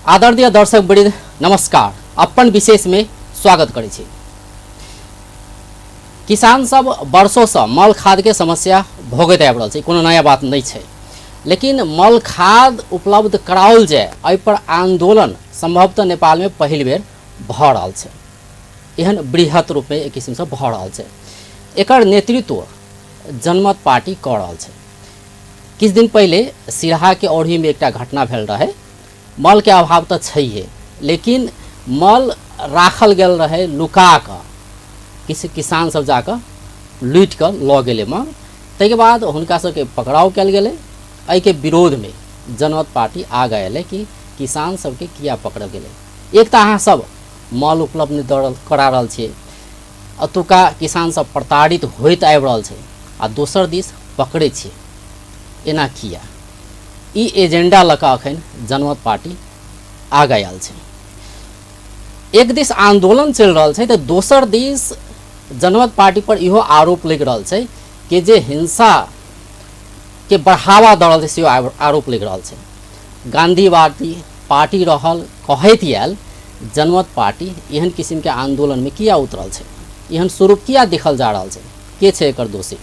आदरणीय दर्शक वृंद नमस्कार। अपन विशेष में स्वागत करै छी। किसान सब वर्षों से मल खाद के समस्या भोगैत आबि रहल छै, कोनो नया बात नहीं छै। लेकिन मल खाद उपलब्ध कराओल जाय एहि पर आंदोलन संभवतः नेपाल में पहिल बेर भऽ रहल छै। एहन बृहत रूप में एक किस्म से भऽ रहल छै। एकर नेतृत्व जनमत पार्टी कऽ रहल छै। किछु दिन पहिले सिरहा के औरही में एकटा घटना भेल रहे। मल के अभाव तऽ छैहे, लेकिन मल राखल गेल रहे लुका कऽ, किछु किसान सब जाकऽ लूटि कऽ लऽ गेलै मल। ताहिके बाद हुनका सबके पकड़ाव कयल गेलै। एहिके विरोधमे जनमत पार्टी आगाँ अयलै कि किसान सबके किया पकड़ल गेलै। एक तऽ अहाँ सब मल उपलब्ध नहि दऽ करा रहल छियै, एतुका किसान सब प्रताड़ित होइत आबि रहल छै, आ दोसर दिस पकड़ै छियै, एना किया? ई एजेंडा लऽ कऽ अखन जनमत पार्टी आगाँ आयल छै। एक दिस आंदोलन चलि रहल छै तऽ दोसर दिस जनमत पार्टी पर इहो आरोप लागि रहल छै कि जे हिंसा के बढ़ावा दऽ रहल छै, सेहो आरोप लागि रहल छै। गांधीवादी पार्टी रहल कहैत आयल जनमत पार्टी एहन किस्म के आंदोलन में किया उतरल छै? एहन स्वरूप किया देखल जा रहल छै? के छै एकर दोषी,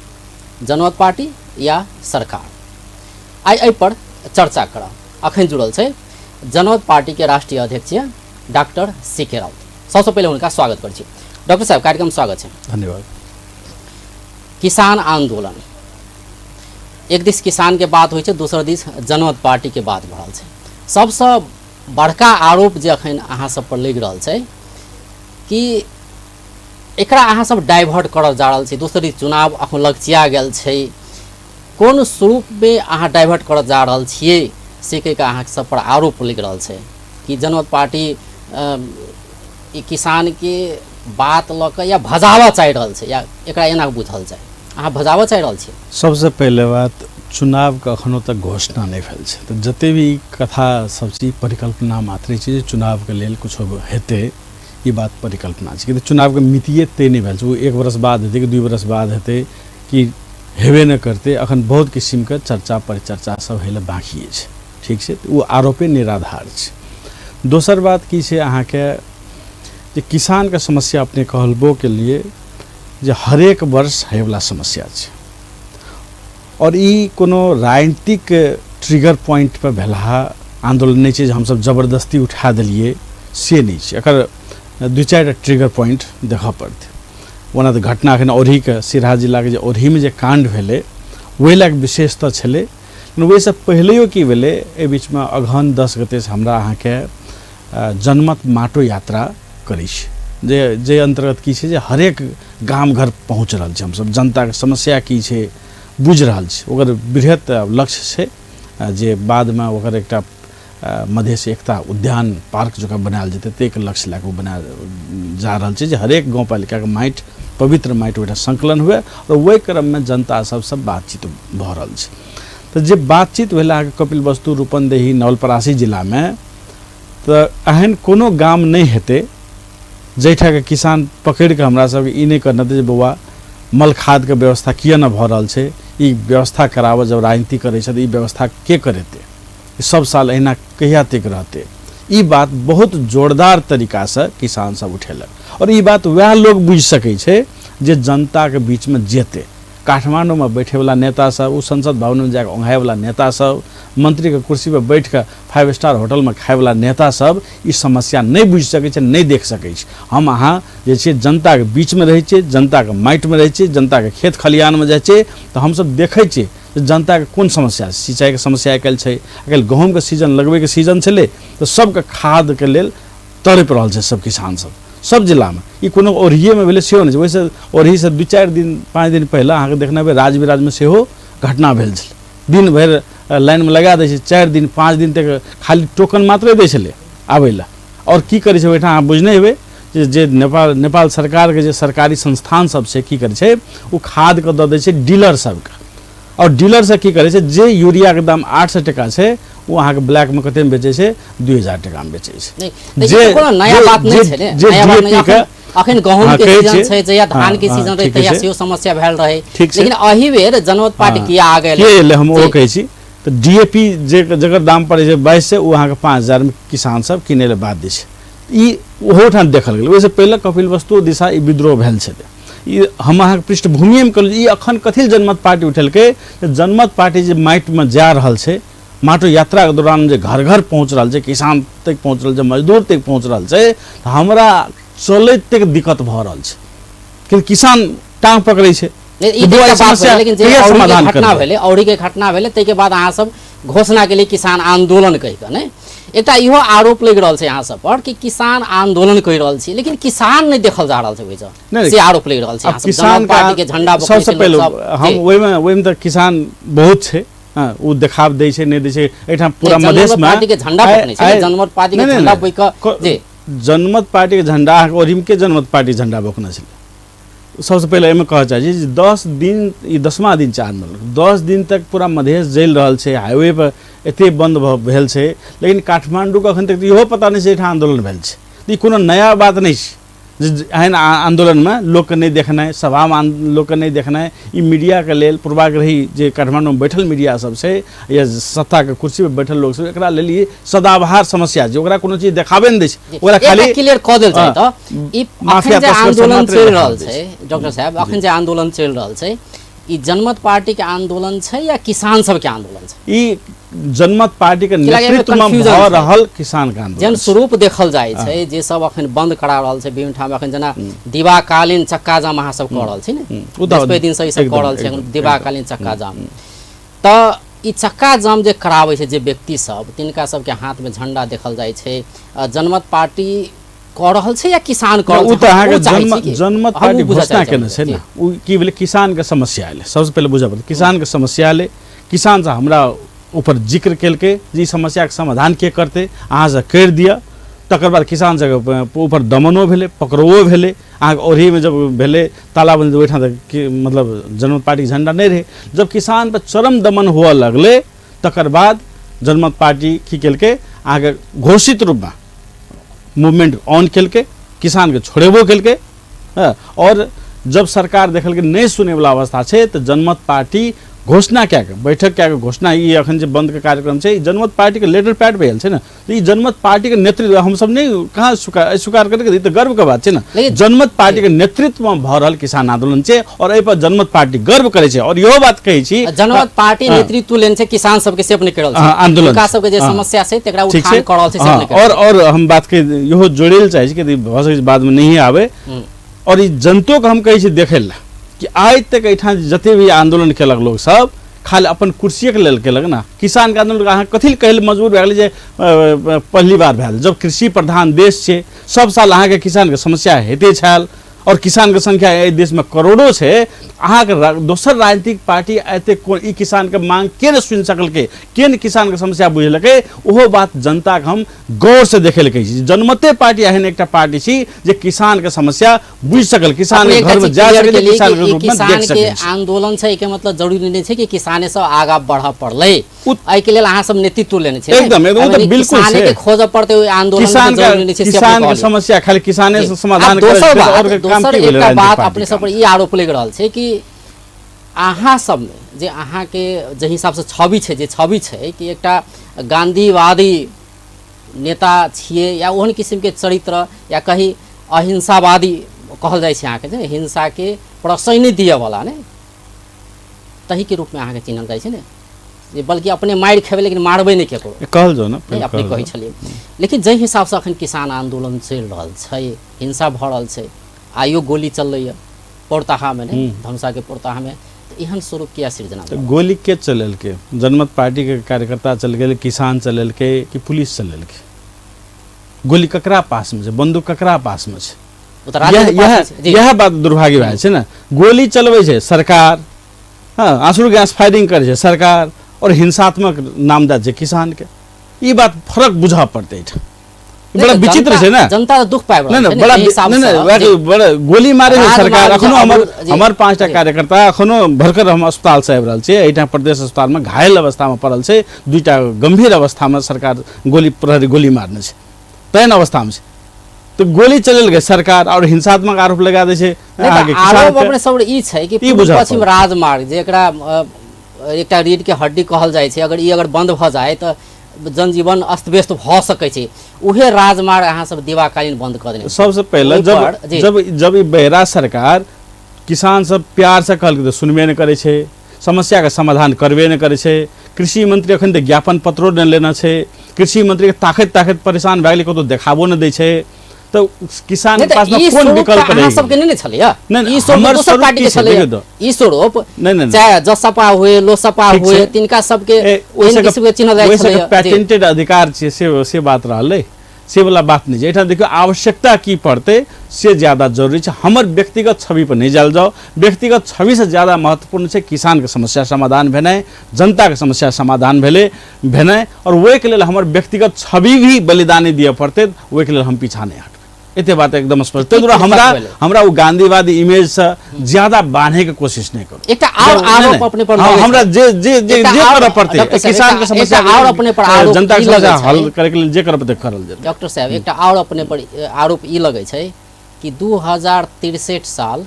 जनमत पार्टी या सरकार? आइ एहि पर चर्चा करब। अखन जुड़ल छै जनमत पार्टी के राष्ट्रीय अध्यक्ष डॉक्टर सी के राउत। सबसे पहिले हुनका स्वागत करै छी। डॉक्टर साहब, कार्यक्रम स्वागत छै। धन्यवाद। किसान आंदोलन, एक दिस किसान के बात होइ छै, दोसर दिस जनमत पार्टी के बात भऽ रहल छै। सबसँ बड़का आरोप जे अखन अहाँ सब पर लागि रहल छै कि एकरा अहाँ सब डाइवर्ट करल जा रहल छै। दोसर दिस चुनाव अखन लगचिया गेल छै, कोन स्वरूपमे अहाँ डाइवर्ट करऽ जा रहल छियै से कहि कऽ अहाँ सब पर आरोप लागि रहल छै कि जनमत पार्टी ई किसानके बात लऽ कऽ या भजाबऽ चाहि रहल छै, या एकरा एना बुझल जाय अहाँ भजाबऽ चाहि रहल छियै? सबसँ पहिले बात, चुनावके अखनो तक घोषणा नहि भेल छै, तऽ जते भी कथा सब चीज परिकल्पना मात्रे छै जे चुनावके लेल किछो हेतै, ई बात परिकल्पना छै। किया चुनावके मितिये तय नहि भेल छै, ओ 1 बरस बाद हेतै कि 2 बरस बाद हेतै कि हेबे नहि करतै, अखन बहुत किसिमके चर्चा परिचर्चा सब होइ लए बाँकी छै। ठीक छै, तऽ ओ आरोपे निराधार छै। दोसर बात की छै अहाँके जे किसानके समस्या अपने कहलबो के लिए जे हरेक वर्ष होइवला समस्या छै, और ई कोनो राजनीतिक ट्रिगर पॉइंट पर भेलहा आंदोलन नहि छै जे हमसब जबरदस्ती उठा देलियै, से नहि छै। एकर 2-4 टा ट्रिगर पॉइंट देखऽ पड़तै। ओना तऽ घटना एखन औरहीके, सिरहा जिलाके जे औरहीमे जे काण्ड भेलै ओहि लए कऽ विशेषतः छलै, लेकिन ओहिसँ पहिलैयो की भेलै, एहि बीचमे अगहन 10 गतेसँ हमरा अहाँके जनमत माटो यात्रा करै छी, जे अन्तर्गत की छै जे हरेक गाम घर पहुँच रहल छी हमसब, जनताके समस्या की छै बुझि रहल छी। ओकर बृहत लक्ष्य छै जे बादमे ओकर एकटा मधेश एकता उद्यान पार्क जकाँ बनायल जेतै, ताहिके लक्ष्य लए कऽ ओ बनायल जा रहल छै जे हरेक गाँवपालिकाके माटि, पवित्र माटि ओहिठाम संकलन हुए, आओर ओहि क्रममे जनता सबसँ बातचीत भऽ रहल छै। तऽ जे बातचीत भेल अहाँके कपिल वस्तु, रूपन्देही, नवलपरासी जिलामे, तऽ एहन कोनो गाम नहि हेतै जाहिठामके किसान पकड़िकऽ हमरा सबके ई नहि कहने हेतै जे बौआ मल खादके व्यवस्था किए नहि भऽ रहल छै, ई व्यवस्था कराबऽ। जब राजनीति करै छै तऽ ई व्यवस्था के करेतै, सब साल अहिना कहिया तक रहतै? ई बात बहुत जोरदार तरीकासँ किसान सब उठेलक, आओर ई बात वएह लोग बुझि सकै छै जे जनताके बीचमे जेतै। काठमाण्डूमे बैठेवला नेता सब, ओ संसद भवनमे जाकऽ ओंघायवला नेता सब, मन्त्रीके कुर्सीपर बैठिकऽ 5 स्टार होटलमे खायवला नेता सब ई समस्या नहि बुझि सकै छै, नहि देख सकै छै। हम अहाँ जे छियै जनताके बीचमे रहै छियै, जनताके माटिमे रहै छियै, जनताके खेत खलिहानमे जाइ छियै, तऽ हमसब देखै छियै जे जनताके कोन समस्या छै। सिंचाइके समस्या आइकाल्हि छै, आइकाल्हि गहूँमके सीजन लगबैके सीजन छलै तऽ सबके खादके लेल तड़पि रहल छै सब किसान सब, सब जिलामे। ई कोनो औरहिएमे भेलै सेहो नहि छै, ओहिसँ औरहीसँ 2-4 दिन 5 दिन पहिले अहाँके देखने हेबै राजविराजमे सेहो घटना भेल छलै। दिन भरि लाइनमे लगा दै छै, 4 दिन 5 दिन तक खाली टोकन मात्रे दै छलै आबै लए। आओर की करै छै ओहिठाम अहाँ बुझने हेबै जे नेपाल सरकारके जे सरकारी संस्थान सब छै की करै छै, ओ खादके दऽ दै छै डीलर सबके, आओर डीलर सब की करै छै जे यूरियाके दाम 800 टका छै ओ अहाँके ब्लैकमे कतेमे बेचै छै, 2000 टकामे बेचै छै। जे नया बात नहि छै ने, नया बात नहि। अखन गहूँम के सीजन छै, जहिया धान के सीजन रहे तहिया सेहो समस्या भेल रहे, लेकिन एहि बेर जनमत पार्टी किया आ गेल हम ओ कहै छी। तऽ डीएपी जे जकर दाम पड़ै छै 2200, ओ अहाँके 5000 मे किसान सब किनै लए बाध्य छै। ई ओहोठाम देखल गेल। ओहिसँ पहिले कपिल वस्तु दिशा ई विद्रोह भेल छलै। ई हम अहाँके पृष्ठभूमिएमे कहलहुँ, ई अखन कथी लए जनमत पार्टी उठेलकै? तऽ जनमत पार्टी जे माटिमे जा रहल छै, माटो यात्राके दौरान जे घर घर पहुँच रहल छै, किसान तक पहुँच रहल छै, मजदूर तक पहुँच रहल छै, तऽ हमरा चलैत तक दिक्कत भऽ रहल छै, कियाकि किसान टांग पकड़ै छै। ई तऽ एकटा बात भेलै, लेकिन जे औरी के घटना भेलै, औरी के घटना भेलै, ताहिके बाद अहाँ सब घोषणा केलियै किसान आंदोलन कहि कऽ। नहि, एकटा इहो आरोप लागि रहल छै अहाँ सब पर कि किसान आंदोलन कहि रहल छी लेकिन किसान नहि देखल जा रहल छै ओहिसँ, से आरोप लागि रहल छै। किसान पार्टी के झंडा सबसँ पहिले हम ओहिमे तऽ किसान बहुत छै, हँ, ओ देखाव दै छै नहि दै छै। एहिठाम पूरा मधेशमे पार्टी के झंडा पकड़ने छै, जनमत पार्टी के झंडा बोइ कऽ जे जनमत पार्टी के झंडा अहाँके ओहिमे के जनमत पार्टी झंडा बोकने छलै। सबसँ पहिले एहिमे कहऽ चाहै छी जे 10 दिन, ई 10वां दिन छै आन्दोलन, 10 दिन तक पूरा मधेश जलि रहल छै, हाईवे पर एते बंद भेल छै, लेकिन काठमांडूके अखन तक इहो पता नहि छै एहिठाम आन्दोलन भेल छै। ई कोनो नया बात नहि छै जे एहन आन्दोलनमे लोकके नहि देखनाइ, सभामे लोकके नहि देखनाइ, ई मीडियाके लेल पूर्वाग्रही जे काठमांडूमे बैठल मीडिया सब छै या सत्ताके कुर्सीपर बैठल लोक सब, एकरा लेल ई सदाबहार समस्या छै। ओकरा कोनो चीज देखाबे नहि दै छै, ओकरा खाली क्लियर कऽ देल जाय तऽ ई अखन जे आन्दोलन चलि रहल छै डॉक्टर साहब, अखन जे आन्दोलन चलि रहल छै ई जनमत पार्टी के आन्दोलन छै या किसान सबके आन्दोलन छै? ई जनमत पार्टी के नेतृत्व में भऽ रहल किसान के आन्दोलन जन स्वरूप देखल जाइ छै, जे सब अखन बंद करा रहल छै विभिन्न ठाम। अखन जेना दिवाकालीन चक्का जाम अहाँ सब कऽ रहल छी ने, बृहस्पति दिन से ई सब कऽ रहल छै दिवाकालीन चक्का जाम। तऽ ई चक्का जाम जे कराबै छै जे व्यक्ति सब, तिनका सबके हाथ में झंडा देखल जाइ छै। जनमत पार्टी कऽ रहल छै या किसान कऽ रहल छै? ओ तऽ अहाँके जनमत पार्टी घोषणा केने छै ने। ओ की भेलै, किसानके समस्या एलै, सबसँ पहिले बुझऽ पड़तै किसानके समस्या एलै, किसान से हमरा ऊपर जिक्र केलकै जे ई समस्याके समाधान के करतै, अहाँसँ करि दिअ। तकर बाद किसान सबके ऊपर दमनो भेलै, पकड़बो भेलै। अहाँके ओहिमे जब भेलै तालाबन्दी, ओहिठाम तऽ मतलब जनमत पार्टीके झंडा नहि रहै। जब किसान पर चरम दमन हुअ लगलै तकर बाद जनमत पार्टी की केलकै, अहाँके घोषित रूपमे मूवमेंट ऑन केलकै, किसानके छोड़ेबो केलकै। और जब सरकार देखलकै नहि सुनैवला अवस्था छै तऽ जनमत पार्टी घोषणा कए कऽ, बैठक कए कऽ घोषणा, ई अखन जे बंदके कार्यक्रम छै ई जनमत पार्टीके लेटर पैड भेल छै ने, तऽ ई जनमत पार्टीके नेतृत्व हमसब नहि कहाँ स्वीकार करके, ई तऽ गर्वके बात छै ने। जनमत पार्टीके नेतृत्वमे भऽ रहल किसान आन्दोलन छै और एहिपर जनमत पार्टी गर्व करै छै। और इहो बात कहै छी जनमत पार्टी नेतृत्व लेने छै किसान सबके, से अपने कऽ रहल छै आन्दोलन, हुनका सबके जे समस्या छै तकरा उठान कऽ रहल छै, से अपने। और हम बात के इहो जोड़ै लए चाहै छी कि भऽ सकै बादमे नहिए आबै, और ई जनतोके हम कहै छी देखै लए कि आइ तक एहिठाम जते भी आन्दोलन केलक लोक सब खाली अपन कुर्सिएके लेल केलक ने। किसानके आन्दोलन अहाँ कथी लए कहै लए मजबूर भए गेलै जे पहली बार भेल, जब कृषि प्रधान देश छै, सब साल अहाँके किसानके समस्या होइते छल और किसानके संख्या एहि देशमे करोड़ों छै। अहाँके दोसर राजनीतिक पार्टी एते ई किसानके मांग के नहि सुनि सकलकै, के नहि किसानके समस्या बुझलकै, ओहो बात जनताके हम गौरसँ देखै लए कहै छी। जनमते पार्टी एहन एकटा पार्टी छी जे किसानके समस्या बुझि सकल, किसान अपने एकटा घरमे चीज जा क्लियर सकै छै, केलियै किसानके कि ई रूपमे देख किसान के सकै छै। आंदोलन छै, एहिके मतलब जरूरी नहि छै कि किसाने सब आगाँ बढ़ऽ पड़लै, एहिके लेल अहाँ सब नेतृत्व लेने छियै ने? एकदम, एकदम, ओ तऽ यानी बिल्कुल किसाने छै। के खोजऽ पड़तै ओहि आंदोलन के, जरूरी नहि छै से अपने किसानके कहलियै। समस्या खाली किसाने जी। से समाधान आब दोसर करै छै, बात, आओर काम दोसर की भेलै एकटा राजनीतिक बात पार्टी अपने के? सब पर ई आरोप लागि रहल छै कि अहाँ सबमे जे अहाँके जे हिसाबसँ छवि छै, जे छवि छै कि एकटा गांधीवादी नेता छियै या ओहन किसिमके चरित्र या कही अहिंसावादी कहल जाइ छै अहाँके, जे हिंसाके प्रश्रय नहि दिअवला ने, तहीके रूपमे अहाँके चिन्हल जाइ छै ने, जे बल्कि अपने मारि खेबै लेकिन मारबै नहि केकरो। कहल जाउ ने, नहि, अपने कहै छलियै। लेकिन जाहि हिसाबसँ अखन किसान आन्दोलन चलि रहल छै, हिंसा भऽ रहल छै, आइयो गोली चललैए पौरताहामे ने, धनुषाके पौरताहामे, तऽ एहन स्वरूप किया सृजना? तऽ गोली के चलेलकै? जनमत पार्टीके कार्यकर्ता चल गेलै, किसान चलेलकै कि पुलिस चलेलकै? गोली ककरा पासमे छै, बंदूक ककरा पासमे छै? इएह बात दुर्भाग्य भए छै ने। गोली चलबै छै सरकार, हँ, आंसू गैस फायरिंग करै छै सरकार, और हिंसात्मक नाम दए छै किसानके। ई बात फरक बुझऽ पड़तै एहिठाम, बड़ा विचित्र छै ने। जनता दुख पाबि रहल छै बड़ा, नहि बड़ा गोली मारे छै सरकार। अखनो हमर 5टा कार्यकर्ता अखनो भर्खर हम अस्पताल से आबि रहल छियै, एहिठाम प्रदेश अस्पतालमे घायल अवस्थामे पड़ल छै, 2टा गंभीर अवस्थामे सरकार गोली, प्रहरी गोली मारने छै, तेहन अवस्थामे छै। तऽ गोली चलेल गेल सरकार और हिंसात्मक आरोप लगा दै छै। आरोप अपने सब ई छै कि पश्चिम राजमार्ग जे एकरा एकटा रीढ़के हड्डी कहल जाइ छै, अगर ई अगर बंद भऽ जाय तऽ जनजीवन अस्त व्यस्त भऽ सकै छै। उहे राजमार्ग अहाँ सब दिवाकालीन बंद कऽ देने। सबसे पहिले जब जब जब ई बहिरा सरकार किसान सब प्यार से कहलकै तऽ सुनबे नहि करै छै, समस्याके समाधान करबे नहि करै छै। कृषि मंत्री अखन तऽ ज्ञापन पत्रो नहि लेने छै, कृषि मंत्रीके ताकैत ताकैत परेशान भए गेलै, कतहु देखाबो नहि दै छै। तऽ किसान के पास में कोन विकल्प रहि सबके नहीं छलैया ई स्वरूप दोसर पार्टी के छलैया ई स्वरूप नहीं चाहे जसपा हुए लोसपा हुए तिनका सबके ओहि किसिम के चिन्हल जाइ छलैया। पेटेंटेड अधिकार छै से बात रहलै, से वाला बात नहीं छै। एहिठाम देखियौ आवश्यकता की पड़तै से ज्यादा जरूरी छै। हमर व्यक्तिगत छवि पर नहीं जायल जाओ, व्यक्तिगत छवि से ज्यादा महत्वपूर्ण छै किसानके समस्या समाधान भेनाइ, जनताके समस्या समाधान भेनाइ, और ओहिके लेल हमर व्यक्तिगत छवि भी बलिदानी दिअ पड़तै, ओहिके लेल हम पीछा नहि हटबै। एते बात एकदम स्पष्ट। ताहि दुआरे हमरा हमरा ओ गांधीवादी इमेज से ज्यादा बांधे के कोशिश नहीं करू। एकटा और आरोप अपने पर हमरा जे जे जे जे करऽ पड़तै किसान के समस्या और अपने पर आरोप जनता के समस्या हल करे के लेल जे करऽ पड़तै करल जेतै। डॉक्टर साहब एकटा और अपने पर आरोप ई लगै छै कि 2063 साल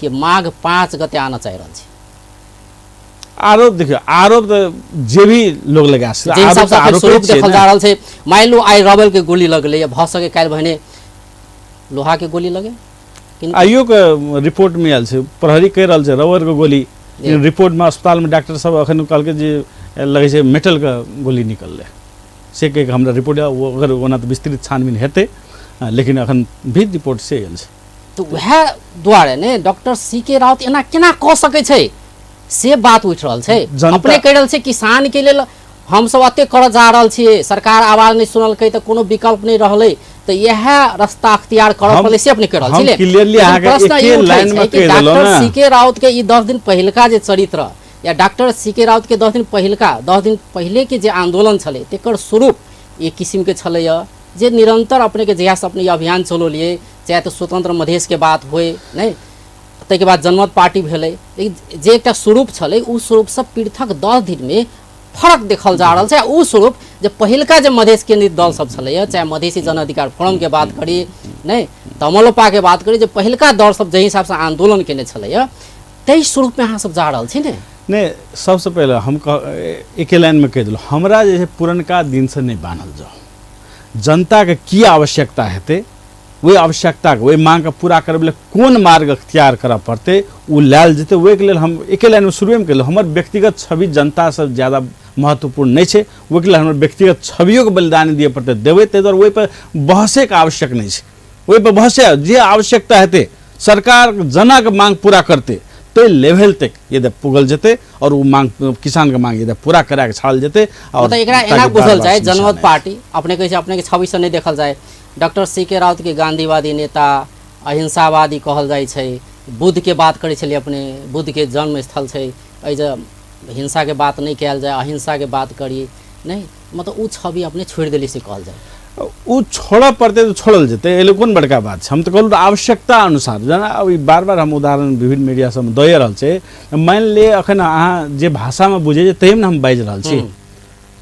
के माघ 5 गते आना चाहि रहल छै। आरोप देखियौ, आरोप तऽ जे भी लोग लगा सकै, आरोप तऽ आरोपे स्वरूप देखल जा रहल छै। मान लो आइ रबल के गोली लगलै, भऽ सके काल्हि भने लोहा के गोली लगे। आइयो के रिपोर्ट में आयल छै, प्रहरी कहि रहल छै रबर के गोली, रिपोर्ट में अस्पताल में डॉक्टर सब अखन कहलकै जे लगै छै मेटल के गोली निकललै, से कहि हमरा रिपोर्ट अगर ओना तऽ विस्तृत छानबीन हेतै, लेकिन अखन भी रिपोर्ट से आयल छै। तऽ वएह दुआरे ने डॉक्टर सी के राउत एना केना कऽ सकै छै से बात उठि रहल छै। अपने कहि रहल छै किसान के लेल हमसब एते करऽ जा रहल छियै, सरकार आवाज नहि सुनलकै तऽ कोनो विकल्प नहि रहलै, तऽ इएह रास्ता अख्तियार करऽ पड़लै, से अपने कहि रहल छी। क्लियरली अहाँके एके लाइन में कहि देलहुँ डॉक्टर सी के राउत के ई 10 दिन पहिलका जे चरित्र या डॉक्टर सी के राउत के 10 दिन पहिलका 10 दिन पहिले के जे आंदोलन छलै तेकर स्वरूप एक किसिम के छलैया जे निरंतर अपने के जहिया से अपने अभियान चलौलियै, चाहे तऽ स्वतंत्र मधेश के बात होय नहि, ताहिके बाद जनमत पार्टी भेलै, लेकिन जे एकटा स्वरूप छलै ओ स्वरूपसँ पृथक 10 दिनमे फरक देखल जा रहल छै। ओ स्वरूप जे पहिलका जे मधेश केंद्रित दल सब छलैया, चाहे मधेसी जन अधिकार फोरम के बात करी नहि तमलोपा के बात करी, जे पहिलका दल सब जाहि हिसाबसँ आंदोलन केने छलैया ताहि स्वरूपमे अहाँ सब जा रहल छी ने। नहि, सबसँ पहिले हम एके लाइनमे कहि देलहुँ, हमरा जे छै पुरनका दिनसँ नहि बान्हल जाउ। जनताके की आवश्यकता हेतै ओहि आवश्यकताके ओहि माँगके पूरा करबै लेल कोन मार्ग अख्तियार करऽ पड़तै ओ लायल जेतै। ओहिके लेल हम एके लाइनमे शुरुएमे कहि देलहुँ, हमर व्यक्तिगत छवि जनतासँ ज्यादा महत्वपूर्ण नहि छै, ओहिके लेल हमर व्यक्तिगत छवियोके बलिदान दिअ पड़तै देबै, ताहि दुआरे ओहिपर बहसेके आवश्यक नहि छै। ओहिपर बहसे जे आवश्यकता हेतै सरकार जनक मांग पूरा करतै ताहि लेवल तक यदि पुगल जेतै और ओ मांग किसान के मांग यदि पूरा कराके छाड़ल जेतै। और मतलब एकरा एना बुझल जाय जनमत पार्टी अपने कहै छै अपने के छवि से नहि देखल जाय, डॉक्टर सी के राउत के गांधीवादी नेता अहिंसावादी कहल जाइ छै, बुद्ध के बात करै छलियै अपने, बुद्ध के जन्म स्थल छै, एहि जे हिंसा के बात नहि कयल जाय अहिंसा के बात करी नहि, मतलब ओ छवि अपने छोड़ि देली से कहल जाय। ओ छोड़ऽ पड़तै तऽ छोड़ल जेतै, एहि लेल कोन बड़का बात छै। हम तऽ कहलहुँ तऽ आवश्यकता अनुसार, जेना आब ई बार बार हम उदाहरण विभिन्न मीडिया सबमे दए रहल छै, मानि लिअ एखन अहाँ जे भाषामे बुझै छै ताहिमे ने हम बाजि रहल छी।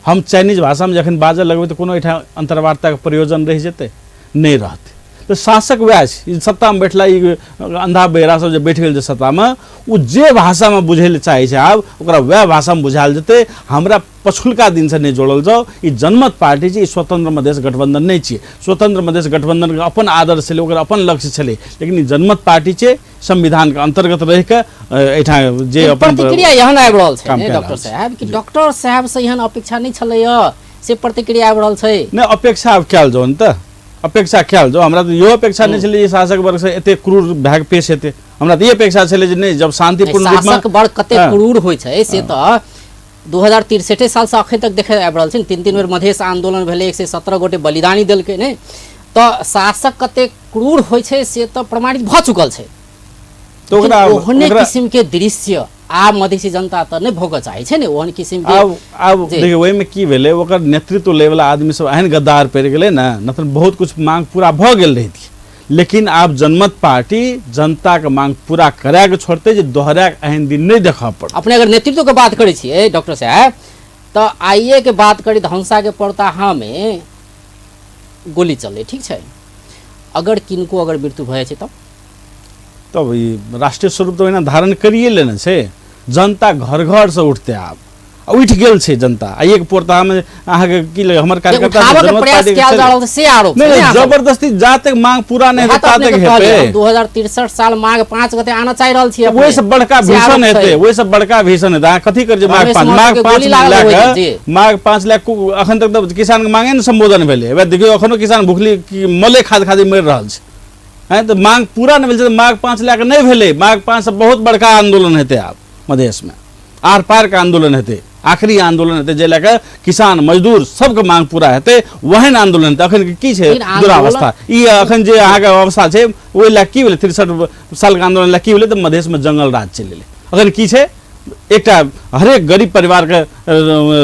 हम चाइनीज भाषामे जखन बाजऽ लगबै तऽ कोनो एहिठाम अन्तर्वार्ताके प्रयोजन रहि जेतै? नहि रहतै। तऽ शासक वएह छै, ई सत्तामे बैठला ई अन्धा बहिरा सब जे बैठ गेल छै सत्तामे, ओ जे भाषामे बुझै लए चाहै छै आब ओकरा वएह भाषामे बुझायल जेतै। हमरा पछुलका दिनसँ नहि जोड़ल जाउ, ई जनमत पार्टी छै, ई स्वतंत्र मधेश गठबंधन नहि छियै। स्वतंत्र मधेश गठबंधनके अपन आदर्श छलै, ओकर अपन लक्ष्य छलै, लेकिन ई जनमत पार्टी छै, संविधानके अन्तर्गत रहिके एहिठाम जे अपन प्रतिक्रिया एहन आबि रहल छै ने डॉक्टर साहब कि डॉक्टर साहबसँ एहन अपेक्षा नहि छलैया से प्रतिक्रिया आबि रहल छै। नहि, अपेक्षा आब कयल जाउ ने, तऽ अपेक्षा कयल जाउ। हमरा तऽ इहो अपेक्षा नहि छलै जे शासक वर्गसँ एते क्रूर भए कऽ पेश हेतै। हमरा तऽ ई अपेक्षा छलै जे नहि, जब शान्तिपूर्ण रूपमे शासक वर्ग कते क्रूर होइ छै से तऽ 2063 सालसँ अखन तक देखैत आबि रहल छै ने। 3-3 बेर मधेश आंदोलन भेलै, 117 गोटे बलिदानी देलकै ने, तऽ शासक कते क्रूर होइ छै से तऽ प्रमाणित भऽ चुकल छै। तऽ ओकरा ओहने किसिम के दृश्य आब मधेसी जनता तऽ नहि भोगऽ चाहै छै ने, ओहन किसिम के। आब देखियौ ओहिमे की भेलै, ओकर नेतृत्व लैवला आदमी सब एहन गद्दार पड़ि गेलै ने, नहि तऽ बहुत कुछ मांग पूरा भऽ गेल रहितियै, लेकिन आब जनमत पार्टी जनताके मांग पूरा कराके छोड़तै जे दोहराके एहन दिन नहि देखऽ पड़तै। अपने अगर नेतृत्व के बात करै छियै डॉक्टर साहब तऽ आइए के बात करी धनसा के परताहामे गोली चललै, ठीक छै, अगर किनको अगर मृत्यु भऽ जाइ छै तब ई राष्ट्रीय स्वरूप तऽ ओहिना धारण करिए लेने छै। जनता घर घर से उठते आब आ उठि गेल छै जनता। आ एक पोरतामे अहाँके की लगे हमर कार्यकर्ता उठाबऽ के जनमत प्रयास पार्टी के कयल जा छलै। रहल छै से आरोप नहि छै ने नहि, अहाँ सब। जबरदस्ती जा तक मांग पूरा नहि वएह हेतै तऽ ता अपने तक के कहलियै, हेतै। 2063 साल माघ 5 गते आना चाहि रहल छी अपने। ओहिसँ बड़का से भीषण आरोप हेतै, छै। ओहिसँ बड़का भीषण हेतै। अहाँ कथी करै छियै? माघ रमेश 5, महतो माघ के 5 गोली लागल लए ओहि कऽ, दिन, जी। माघ 5 लए कऽ अखन तक तऽ किसानके मांगे ने सम्बोधन भेलै। वएह देखियौ अखनो किसान भुखली की मले खाद खादी मरि रहल छै। हैं तऽ मांग पूरा नहि भेल छै तऽ माघ 5 लए कऽ नहि भेलै। माघ 5 से बहुत बड़का आंदोलन हेतै आब मधेशमे, आर पार के आंदोलन हेतै, आखिरी आंदोलन हेतै जे लए कऽ किसान मजदूर सबके मांग पूरा हेतै, ओहन आंदोलन हेतै। अखन की छै लेकिन आंदोलन- दुरावस्था, ई अखन जे अहाँके अवस्था छै ओहि लए की भेलै? 63 सालके आंदोलन लए की भेलै? तऽ मधेशमे जंगल राज चलि एलै। अखन की छै? एकटा हरेक गरीब परिवारके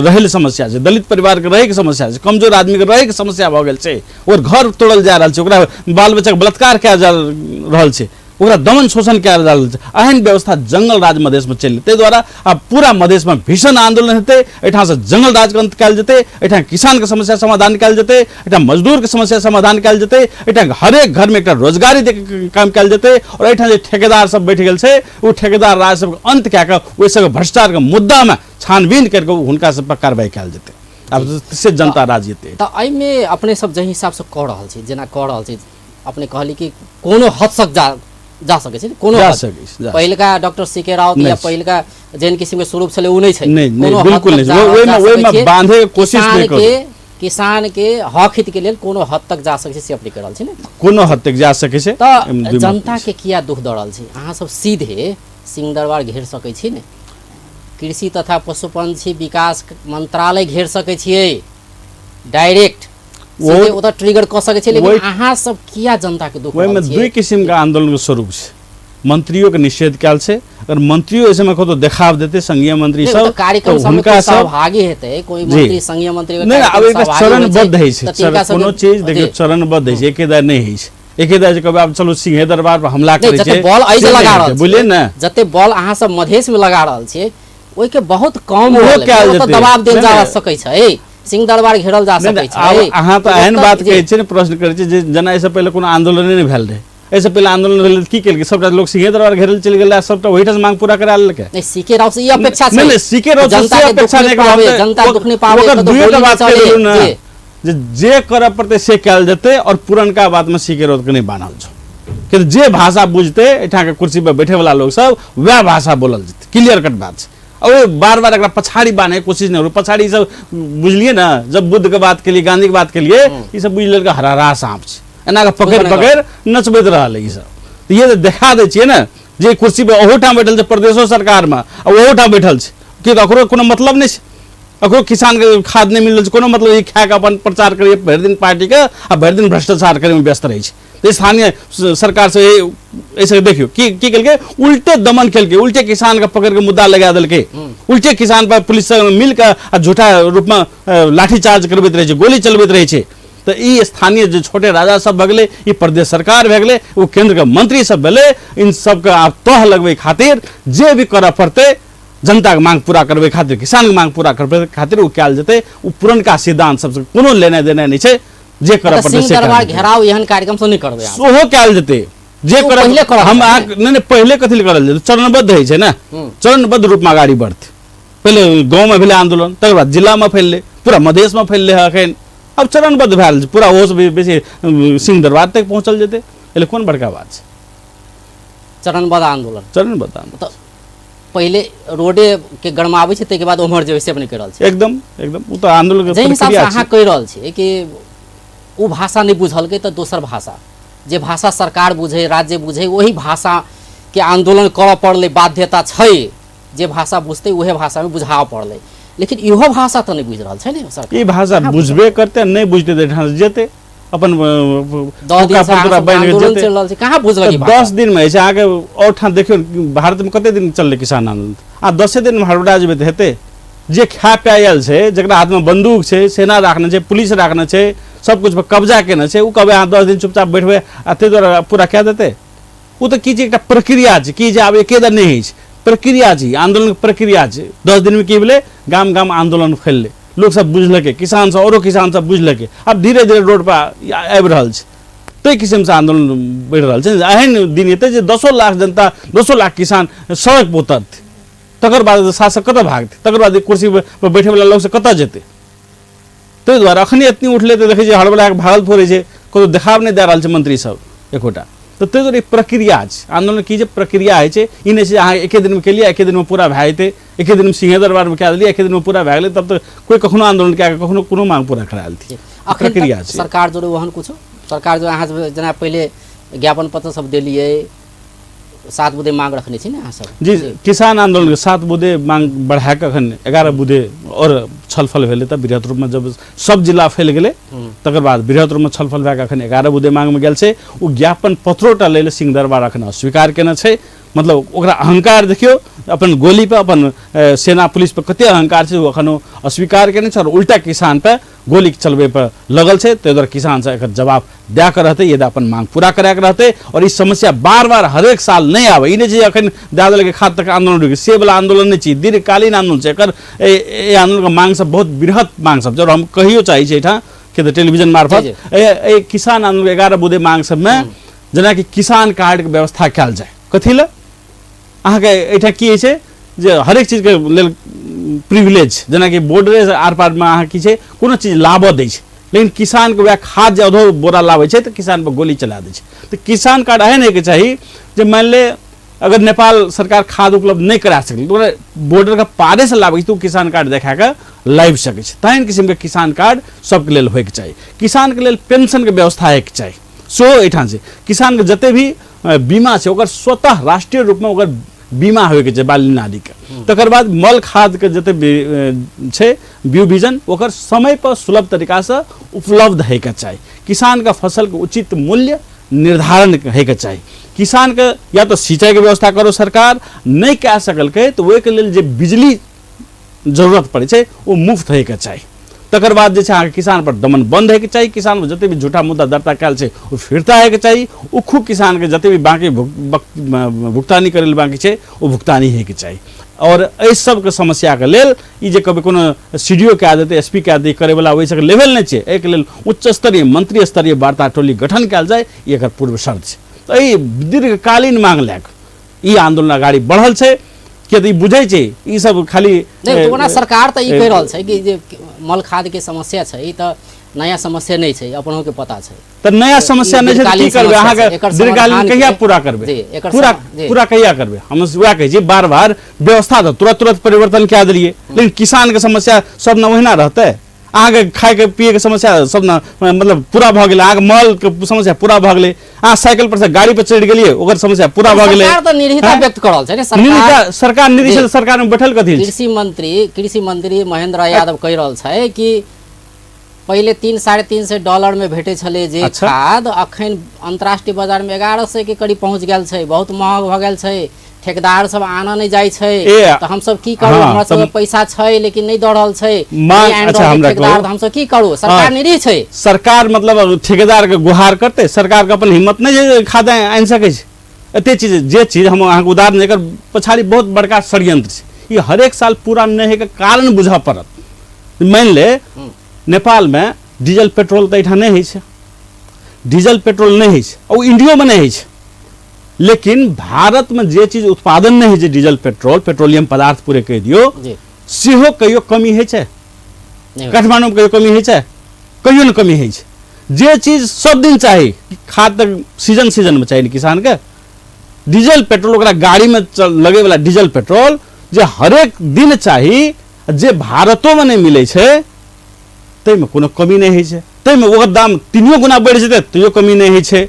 रहै लए समस्या छै, दलित परिवारके रहैके समस्या छै, कमजोर आदमीके रहैके समस्या भऽ गेल छै, ओकर घर तोड़ल जा रहल छै, ओकरा बाल बच्चाके बलात्कार कयल जा रहल छै, ओकरा दमन शोषण कयल जा रहल छै। एहन व्यवस्था जंगल राज मधेशमे चलि, ताहि दुआरे आब पूरा मधेशमे भीषण आंदोलन हेतै। एहिठामसँ जंगल राजके अंत कयल जेतै, एहिठाम किसानके समस्या समाधान कयल जेतै, एहिठाम मजदूरके समस्या समाधान कयल जेतै, एहिठाम हरेक घरमे एकटा रोजगारी दैके काम कयल जेतै। आओर एहिठाम जे ठेकेदार सब बैठ गेल छै ओ ठेकेदार राज सबके अंत कए कऽ ओहि सबके भ्रष्टाचारके मुद्दामे छानबीन करि कऽ हुनका सब पर कार्रवाई कयल जेतै। आब से जनता राज एतै। तऽ एहिमे अपने सब जाहि हिसाबसँ कऽ रहल छी, जेना कऽ रहल छी, अपने कहली कि कोनो हद तक जा सकै छै, कोनो जा हद। सकै छै, जा पहिलका डॉक्टर सी के राउत नहि या छै। पहिलका जेहन किसिमके स्वरूप छलै ओ नहि छै। नहि, नहि, कोनो हद बिल्कुल तक नहि छै। जा सकै ओहिमे छियै। बांधे के कोशिश नहि करू। किसान के हक हित के लेल कोनो हद तक जा सकै छै से अपने कहि रहल छी ने? कोनो हद तक जा सकै छै। तऽ एहिमे दुइ मत जनता नहि छै। के किया दुख दऽ रहल छी? अहाँ सब सीधे सिंह दरबार घेर सकै छी ने, कृषि तथा पशु पंछी विकास मंत्रालय घेर सकै छियै, डायरेक्ट सीधे ओतऽ ट्रिगर कऽ सकै छियै, लेकिन अहाँ सब किया जनता के दुख ओहिमे रहल छियै? दुई किसिमके आंदोलनके स्वरूप छै। मंत्रियों के निषेध कयल छै, अगर मंत्रियों एहि समय कतौ देखाव देतै संघीय मंत्री नहि, सब, ओ तऽ कार्यक्रम तऽ सबमे हुनका कोइ सब सहभागी हेतै, कोइ जी। मंत्री संघीय मंत्री के नहि, आब कार्यक्रम एकटा सहभागी होइ छै, चरणबद्ध होइ छै। तऽ तिनका सबके कोनो चीज देखियौ जी। चरणबद्ध होइ छै, एके दाय नहि होइ छै। एके दाय जे कहबै आब चलू सिंहे दरबार पर हमला नहि, करै जते छै, बल एहि से जे नहि लगा होइ छै, रहल बुझलियै छियै, ने? जते बल अहाँ सब मधेश में लगा रहल छियै ओहिके बहुत कम ओहो बल कयल ओतऽ जेतै। दबाव देल नहि, जा नहि। सकै छै, सिंह दरबार घेरल जा नहि, सकै नहि, छै। आब अहाँ तऽ तऽ एहन ओतऽ बात जे कहै छियै ने, प्रश्न करै छियै जे जेना एहिसँ पहिले कोनो आंदोलने नहि भेल रहै, एहिसँ पहिले आंदोलन भेलै तऽ की केलकै? सबटा लोक सिंहे दरबार घेरल चलि गेलै आ सबटा ओहिठाम मांग पूरा करा लेलकै। नहि, सीके राउत से ई अपेक्षा छै। नहि, नहि, सीके राउत से जनता से के दुख अपेक्षा नहि नहि करब, पाबै, हम तऽ जनता दुख नहि पाबै, ओकर कतौ दुइये टा गोली बात नहि कहि चले। देलहुँ ने, जी। जे करऽ पड़तै से कयल जेतै और पुरनका बातमे सीके राउत के नहि बान्हल छौ। किया जे भाषा बुझतै एहिठामके कुर्सी पर बैठे वाला लोक सब वएह भाषा बोलल जेतै, क्लियर कट बात छै। आ ओ बार बार एकरा पछाड़ी बान्हैके कोशिश नहि करू। पछाड़ी सब बुझलियै ने, जब बुद्ध के बात केलियै, गांधी के बात केलियै, ई सब बुझि लेलकै हरारा साँप छै, एना कऽ पकड़ि बुझल नहि पकड़ि नचबैत रहल ई सब। तऽ ये देखा दै छियै ने जे कुर्सी पर ओहोठाम बैठल छै प्रदेशो सरकारमे आ ओहोठाम बैठल छै, कि तऽ ओकरो कोनो मतलब नहि छै, ओकरो किसानके खाद नहि मिल रहल छै, कोनो मतलब ई खाए कऽ अपन प्रचार करैए भरि दिन पार्टीके आ भरि दिन भ्रष्टाचार करैमे व्यस्त रहै छै। तऽ स्थानीय सरकार से एहिसँ देखियौ की केलकै, उल्टे दमन केलकै, उल्टे किसानके पकड़ि कऽ मुद्दा लगा देलकै, उल्टे किसान पर पुलिस से मिल कऽ आ झूठा रूपमे लाठीचार्ज करबैत रहै छै, गोली चलबैत रहै छै। तऽ ई स्थानीय जे छोटे राजा सब भऽ गेलै, ई प्रदेश सरकार भऽ गेलै, ओ केंद्रके मंत्री सब भेलै, इन सबके आब तह लगबै खातिर जे भी करऽ पड़तै जनताके मांग पूरा करबै खातिर, किसानके मांग पूरा करबै खातिर ओ कयल जेतै। ओ पुरनका सिद्धांत सबसँ कोनो लेनाइ देनाइ नहि छै, जे करऽ तऽ पड़तै सिंह से कयल दरबार जेतै। घेराव एहन कार्यक्रम सब नहि करबै अहाँ। ओहो कयल जेतै, जे ओ करऽ पहिले करऽ हम पड़तै। अहाँ नहि, नहि, पहिले कथी लए करल जेतै, चरणबद्ध होइ छै ने, चरणबद्ध रूपमे अगाडि बढ़तै। पहिले गाँवमे भेलै आन्दोलन, तकर बाद जिलामे फैललै, पूरा मधेशमे फैललै हँ एखन, आब चरणबद्ध भए रहल छै, पूरा ओहोसँ बेसी सिंह दरबार तक पहुँचल जेतै। एहि कोनो बड़का बात छै? चरणबद्ध आन्दोलन, चरणबद्ध आन्दोलन। तऽ पहिले रोडे के गरमाबै छै, ताहिके बाद ओम्हर जेबै से अपने कहि रहल छी? एकदम, एकदम, ओ तऽ आन्दोलन के जाहि हिसाबसँ प्रक्रिया अहाँ छै। कहि रहल छियै कि ओ भाषा नहि बुझलकै तऽ दोसर भाषा, जे भाषा सरकार बुझै, राज्य बुझै, ओही भाषाके आन्दोलन करऽ पड़लै, बाध्यता छै, जे भाषा बुझतै उहे भाषामे बुझाबऽ पड़लै, लेकिन इहो भाषा तऽ नहि बुझि रहल छै ने सरकार। ई भाषा बुझबे करतै, नहि बुझतै तऽ एहिठाम जेतै अपन 10 दिन से अहाँ सबके आन्दोलन चलि रहल छै, कहाँ बुझलक ई भाषा? 10 दिनमे होइ छै अहाँके। आओर ठाम देखियौ भारतमे कते दिन चललै किसान आन्दोलन, आ 10 दिनमे हड़बड़ा जेबै तऽ हेतै? जे खाय पियायल छै, जकरा हाथमे बंदूक छै, सेना राखने छै, पुलिस राखने छै, सब कुछ पर कब्जा केने छै, ओ कहबै अहाँ 10 दिन चुपचाप बैठबै आ ताहि दुआरे पूरा कए देतै? ओ तऽ की छै, एकटा प्रक्रिया छै, की जे आब एके दर नहि होइ छै, प्रक्रिया छै, आन्दोलनके प्रक्रिया छै। 10 दिनमे की भेलै, गाम गाम आन्दोलन फैललै, लोक सब बुझलकै, किसान सब औरो किसान सब बुझलकै, आब धीरे धीरे रोड पर आबि रहल छै, ताहि किसिमसँ आन्दोलन बढ़ि रहल छै। एहन दिन एतै जे 10 लाख जनता, 10 लाख किसान सड़क पर उतरतै। तकर बाद शासक कतऽ भागतै, तकर बाद कुर्सी पर बैठे वाला लोग से कतऽ जेतै। ताहि दुआरे अखने एतनी उठलै तऽ देखै छियै हड़बड़ा कऽ भागल थोड़े छै, कतौ देखाव नहि दए रहल छै मंत्री सब एकोटा। तऽ ताहि दुआरे प्रक्रिया छै आंदोलन की, जे प्रक्रिया होइ छै ई नहि छै अहाँ एके दिनमे केलियै एके दिनमे पूरा भए जेतै, एके दिनमे सिंहेदरबारमे कए देलियै एके दिनमे पूरा भए गेलै, तब तऽ कोइ कखनो आंदोलन कए कऽ कखनो कोनो मांग पूरा करा लेतै। प्रक्रिया छै। सरकार जोड़े ओहन कुछो सरकार जो अहाँ जेना पहिले ज्ञापन पत्र सब देलियै, 7 बुँदे मांग रखने छी ने अहाँ सब? जी, किसान आंदोलन के 7 बुँदे मांग बढ़ा के अखन 11 बुँदे और छलफल भेलै। तऽ वृहत रूपमे जब सब जिला फैल गेलै तकर बाद वृहत रूपमे छलफल भए कऽ अखन 11 बुँदे मांगमे गेल छै। ओ ज्ञापन पत्रोटा लै लए सिंहदरबार अखन अस्वीकार केने छै। मतलब ओकरा अहंकार देखियौ, अपन गोली पर अपन सेना पुलिस पर कते अहंकार छै, ओ अखन अस्वीकार केने छै और उल्टा किसान पर गोली चलबै पर लगल छै। ताहि दुआरे किसान से एकर जवाब दए कऽ रहतै, यदि अपन मांग पूरा कराके रहतै। और ई समस्या बार बार हरेक साल नहि आबै, ई नहि छै अखन दए देलकै खाद तक आंदोलन रुकि, से वाला आंदोलन नहि छै, दीर्घकालीन आंदोलन छै। एकर एहि आंदोलनके मांग सब बहुत बृहत मांग सब छै। और हम कहियो चाहै छी एहिठाम कि तऽ टेलीविजन मार्फत एहि किसान आंदोलन 11 बुँदे मांग सबमे जेनाकि किसान कार्डके व्यवस्था कयल जाय। कथी लए अहाँके एहिठाम की होइ छै जे हरेक चीजके लेल प्रिविलेज, जेनाकि बॉर्डरे आर पारमे अहाँ की छै कोनो चीज लाबऽ दै छै, लेकिन किसानके वएह खाद जे अधो बोरा लाबै छै तऽ किसान पर गोली चला दै छै। तऽ किसान कार्ड एहन होइके चाही जे मानि ले अगर नेपाल सरकार खाद उपलब्ध नहि करा सकलै तऽ ओकरा बॉर्डरके पारेसँ लाबै छै तऽ ओ किसान कार्ड देखा कऽ लाबि सकै छै। तेहन किसिमके किसान कार्ड सबके लेल होइके चाही। किसानके लेल पेंशनके व्यवस्था होइके चाही, सेहो एहिठाम छै। किसानके जते भी बीमा छै ओकर स्वतः राष्ट्रीय रूपमे ओकर बीमा होइके छै बाली नालीके। तकर बाद मल खादके जते छै बीउ बीजन ओकर समय पर सुलभ तरीकासँ उपलब्ध होइके चाही। किसानके फसलके उचित मूल्य निर्धारण होइके चाही। किसानके या तऽ सिंचाइके व्यवस्था करो सरकार, नहि कए सकलकै तऽ ओहिके लेल जे बिजली जरूरत पड़ै छै ओ मुफ्त होइके चाही। तकर बाद जे छै अहाँके किसान पर दमन बंद होइके चाही। किसान पर जते भी झूठा मुद्दा दर्ता कयल छै ओ फिरता होइके चाही। उखू किसानके जते भी बाँकी भुगतानी करै लेल बाँकी छै ओ भुगतानी होइके चाही। और एहि सबके समस्याके लेल ई जे कभी कोनो सी डी ओ कए देतै, एस पी कए देतै, करैवला ओहि सबके लेवल नहि छै। एहिके लेल उच्च स्तरीय मंत्री स्तरीय वार्ता टोली गठन कयल जाय, ई एकर पूर्व शर्त छै। तऽ एहि दीर्घकालीन मांग लए कऽ ई आंदोलन अगाडि बढ़ल छै, किया तऽ ई बुझै छै ई सब खाली नहि। ओना सरकार तऽ ई कहि रहल छै कि जे मल खाद के समस्या छै ई तऽ नया समस्या नहि छै, अपनों के पता छै। तऽ नया समस्या नहि छै तऽ की करबै अहाँके? दीर्घकालीन कहिया पूरा करबै? पूरा पूरा कहिया करबै? हम वएह कहै छी बार बार, व्यवस्था तऽ तुरंत तुरंत परिवर्तन कए देलियै, लेकिन किसान के समस्या सब ने ओहिना रहतै। अहाँके खायके पियैके समस्या सब ने मतलब पूरा भऽ गेलै, अहाँके मलके समस्या पूरा भऽ गेलै, अहाँ साइकिल पर से गाड़ी पर चढ़ि गेलियै ओकर समस्या पूरा भऽ गेलै। सरकार तऽ निरीहता व्यक्त कर रहल छै ने। सरकार सरकार निरीह छै, सरकार में बैठल कथी? कृषि मंत्री महेंद्र यादव कहि रहल छै कि पहिले 300-350 डॉलर में भेटे छलै जे अच्छा। खाद, अखन अंतर्राष्ट्रीय बाजार में 1100 के करीब पहुंच गेल छै, बहुत महग भऽ गेल छै, ठेकेदार सब आना नहि जाइ छै, तऽ हमसब की करू? हमरा सब पैसा छै लेकिन नहि दऽ रहल छै ठेकेदार, हमसब की करू? सरकार निरीह छै। सरकार मतलब ठेकेदार के गुहार करतै, सरकार के अपन हिम्मत नहि छै खाद आनि सकै छै। एते चीज जे चीज हम अहाँके उदाहरण, एकर पछाड़ी बहुत बड़का षड्यंत्र छै। ई हरेक साल पूरा नहि होइके कारण बुझऽ पड़त। मानि ले नेपालमे डीजल पेट्रोल तऽ एहिठाम नहि होइ छै, डीजल पेट्रोल नहि होइ छै, ओ इंडियोमे नहि होइ छै, लेकिन भारतमे जे चीज उत्पादन नहि होइ छै, डीजल पेट्रोल पेट्रोलियम पदार्थ पूरे कहि दियौ, सेहो कहियो कमी होइ छै? काठमांडूमे कहियो कमी होइ छै? कहियो नहि कमी होइ छै। जे चीज सब दिन चाही, खाद तऽ सीजन सीजनमे चाही ने किसानके, डीजल पेट्रोल ओकरा गाड़ीमे लगैवला डीजल पेट्रोल जे हरेक दिन चाही, जे भारतोमे नहि मिलै छै, ताहिमे कोनो कमी नहि होइ छै। ताहिमे ओकर दाम 3 गुना बढ़ि जेतै तैयो कमी नहि होइ छै।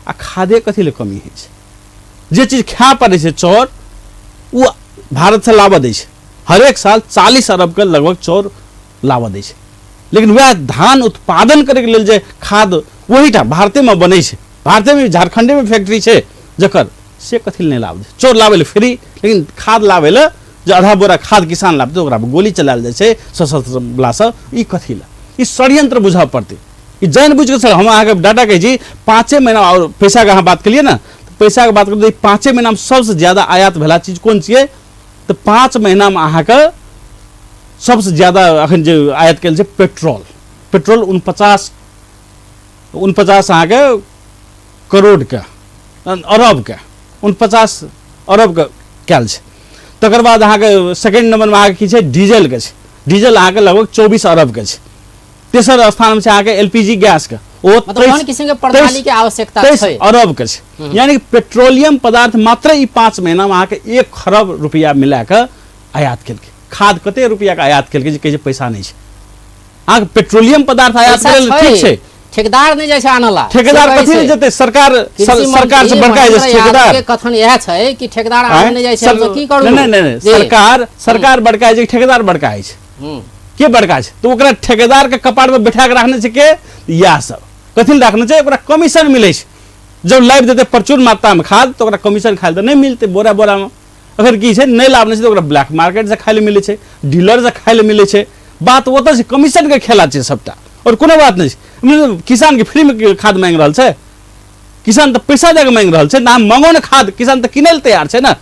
आ खादे कथी लए कमी होइ छै? जे चीज खाय पड़ै छै चाउर, ओ भारतसँ लाबऽ दै छै, हरेक साल 40 अरबके लगभग चाउर लाबऽ दै छै, लेकिन वएह धान उत्पादन करैके लेल जे खाद ओहिठाम भारतेमे बनै छै, भारतेमे झारखंडेमे फैक्ट्री छै जकर, से कथी लए नहि लाबै छै? चाउर लाबै लए फ्री, लेकिन खाद लाबै लए जे आधा बोरा खाद किसान लाबतै ओकरा पर गोली चलायल जाइ छै सशस्त्र बला सब, ई कथी लए? ई षड्यंत्र बुझऽ पड़तै, ई जानि बुझि कऽ। सर हम अहाँके डाटा कहै छी, 5 महीना आओर पैसाके अहाँ बात केलियै ने, पैसाके बात करू तऽ 5 महीनामे सबसँ ज्यादा आयात भेला चीज कोन छियै? तऽ 5 महीनामे अहाँके सबसँ ज्यादा अखन जे आयात कयल छै पेट्रोल, पेट्रोल 49 अहाँके करोड़के अरबके 49 अरबके कयल छै। तकर बाद अहाँके सेकेंड नंबरमे अहाँके की छै, डीजलके छै। डीजल अहाँके लगभग 24 अरबके छै। तेसर स्थानमे छै अहाँके एलपीजी गैसके, ओ मतलब कोन किसिमके प्रणालीके आवश्यकता 23 छै अरबके छै। यानी पेट्रोलियम पदार्थ मात्र ई 5 महीनामे अहाँके 1 खरब रुपैआ मिला कऽ आयात केलकै। खाद कते रुपैआके आयात केलकै जे कहै छै पैसा नहि छै। अहाँके पेट्रोलियम पदार्थ आयात पैसा करै लेल ठीक छै, ठेकेदार नहि जाइ छै आनऽ ला। ठेकेदार से कहै कथी छै। नहि जेतै? सरकार कृषि सरकार से मंत्री बड़का महेंद्र जाइ छै ठेकेदार। यादव के कथन इएह छै कि ठेकेदार आनऽ नहि जाइ छै, हमसब की करू? नहि नहि नहि, जी। सरकार बड़का होइ छै, ठेकेदार बड़का होइ छै? के बड़का छै? तऽ ओकरा ठेकेदार के कपार पर बैठा के राखने छै के? इएह सब कथी लए राखने छै? ओकरा कमीशन मिलै छै। जब लाबि देतै प्रचुर मात्रामे खाद तऽ ओकरा कमीशन खाइ लए तऽ नहि मिलतै बोरा बोरामे। अगर की छै नहि लाबने छै तऽ ओकरा ब्लैक मार्केट से खाइ लए मिलै छै, डीलर से खाइ लए मिलै छै। बात ओतऽ छै, कमीशन के खेला छै सबटा, आओर कोनो बात नहि छै। मतलब किसान के फ्री में खाद मांगि रहल छै, किसान तऽ पैसा दए के मांगि रहल छै ना। मांगो ने खाद, किसान तऽ किनै लए तैयार छै ने,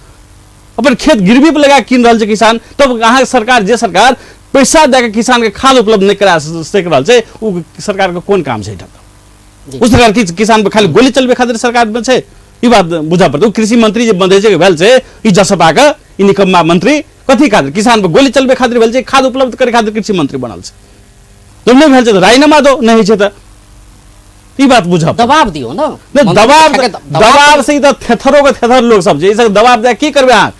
अपन खेत गिरवी पर लगा कीन रहल छै किसान। तब अहाँके सरकार, जे सरकार पैसा दए के किसान के खाद उपलब्ध नहि करा सकि रहल छै, ओ सरकार के कोन काम छै एहिठाम? ओ सरकार कि किसान पर खाली गोली चलबै खातिर सरकार में छै? ई बात बुझऽ पड़तै। ओ कृषि मंत्री जे बंधे छै भेल छै ई जसपा के ई निकम्मा मंत्री कथी खातिर? किसान पर गोली चलबै खातिर भेल छै? खाद उपलब्ध करे खातिर कृषि मंत्री बनल छै? जब नहि भेल छै तऽ राजीनामा दो, नहि होइ छै तऽ ई बात बुझऽ पड़तै। दबाव दियौ ने। नहि, मंत्री दबाव के दबाव से ई तऽ थेथरो के थेथर लोक सब छै। ई सब दबाव दए की करबै अहाँ?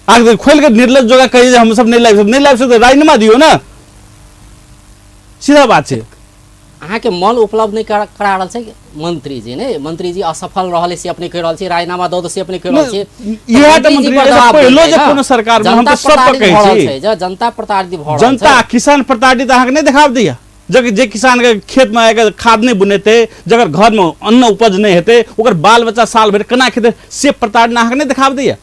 अहाँ खोलि के निर्लज जोगा कहियै जे हमसब नहि लाबि सकब, नहि लाबि सकब तऽ राजीनामा दियौ ने, सीधा बात छै। अहाँके मल उपलब्ध नहि करा रहल छै मंत्री जी, नहि मंत्री जी असफल रहल से अपने कहि रहल छी, राजीनामा दऽ दो से अपने कहि रहल छी। इएह तऽ मंत्री पहिलो जे कोनो सरकार हम तऽ सब पर कहै छी, जनता प्रताड़ित भऽ रहल जनता किसान प्रताड़ित अहाँके नहि देखाब दैया। जब जे किसान के खेत में आके खाद नहीं बुनेतै, जकर घर में अन्न उपज नहीं हेतै, ओकर बाल बच्चा साल भरि केना खेतै, से प्रताड़ना अहाँके नहि देखाब दैया।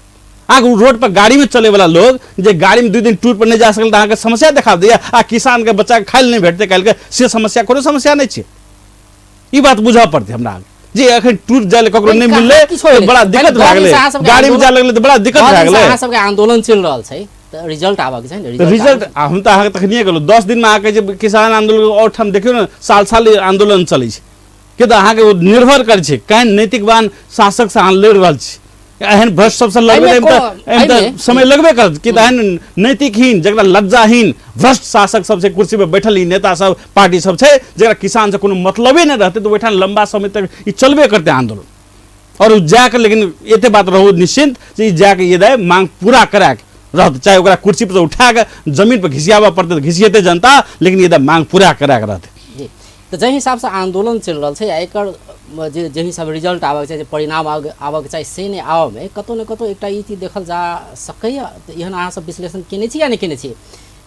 अहाँके रोड पर गाड़ी में चले वाला लोग जे गाड़ी में 2 दिन टूर पर नहीं जा सकल तऽ अहाँके समस्या देखाब दैया। आ किसान के बच्चा के खाइ लए नहि भेटतै काल्हिके, से समस्या कोनो समस्या नहि छै। ई बात बुझऽ पड़तै हमरा जे एखन टूर जाय लए ककरो नहि मिललै तऽ बड़ा दिक्कत भए गेलै, गाड़ी में जाय लगलै तऽ बड़ा दिक्कत भए गेलै। अहाँ सबके आंदोलन चलि रहल छै तऽ रिजल्ट आबऽ के छै ने? रिजल्ट हम तऽ अहाँके तखनिए कहलहुँ 10 दिनमे अहाँके जे किसान आंदोलन आओर ठाम देखियौ ने, साल साल आंदोलन चलै छै के तऽ अहाँके ओ निर्भर करै छै केहन नैतिकवान शासकसँ अहाँ लड़ि रहल छी। एहन भ्रष्ट सबसँ लड़बै तऽ समय लगबे करत कि तऽ एहन नैतिकहीन जकरा लज्जाहीन भ्रष्ट शासक सबसँ कुर्सी पर बैठल ई नेता सब पार्टी सब छै जकरा किसानसँ कोनो मतलबे नहि रहतै तऽ ओहिठाम लम्बा समय तक ई चलबे करतै आंदोलन। और ओ जाके लेकिन एते बात रहू निश्चिंत जे ई जाके ये दाय मांग पूरा कराके रहत, चाहे ओकरा कुर्सी पर उठा के जमीन पर घिसियाबऽ पड़तै तऽ घिसियेतै जनता, लेकिन ये दाय मांग पूरा कराके रहतै। जी, तऽ जाहि हिसाबसँ आंदोलन चलि रहल छै आ एकर जे जाहि हिसाबसँ रिजल्ट आबऽके चाही, जे परिणाम आबऽके चाही से नहि आबऽमे कतहु ने कतहु एकटा ई चीज देखल जा सकैए। तऽ एहन अहाँसब विश्लेषण केने छी या नहि केने छी?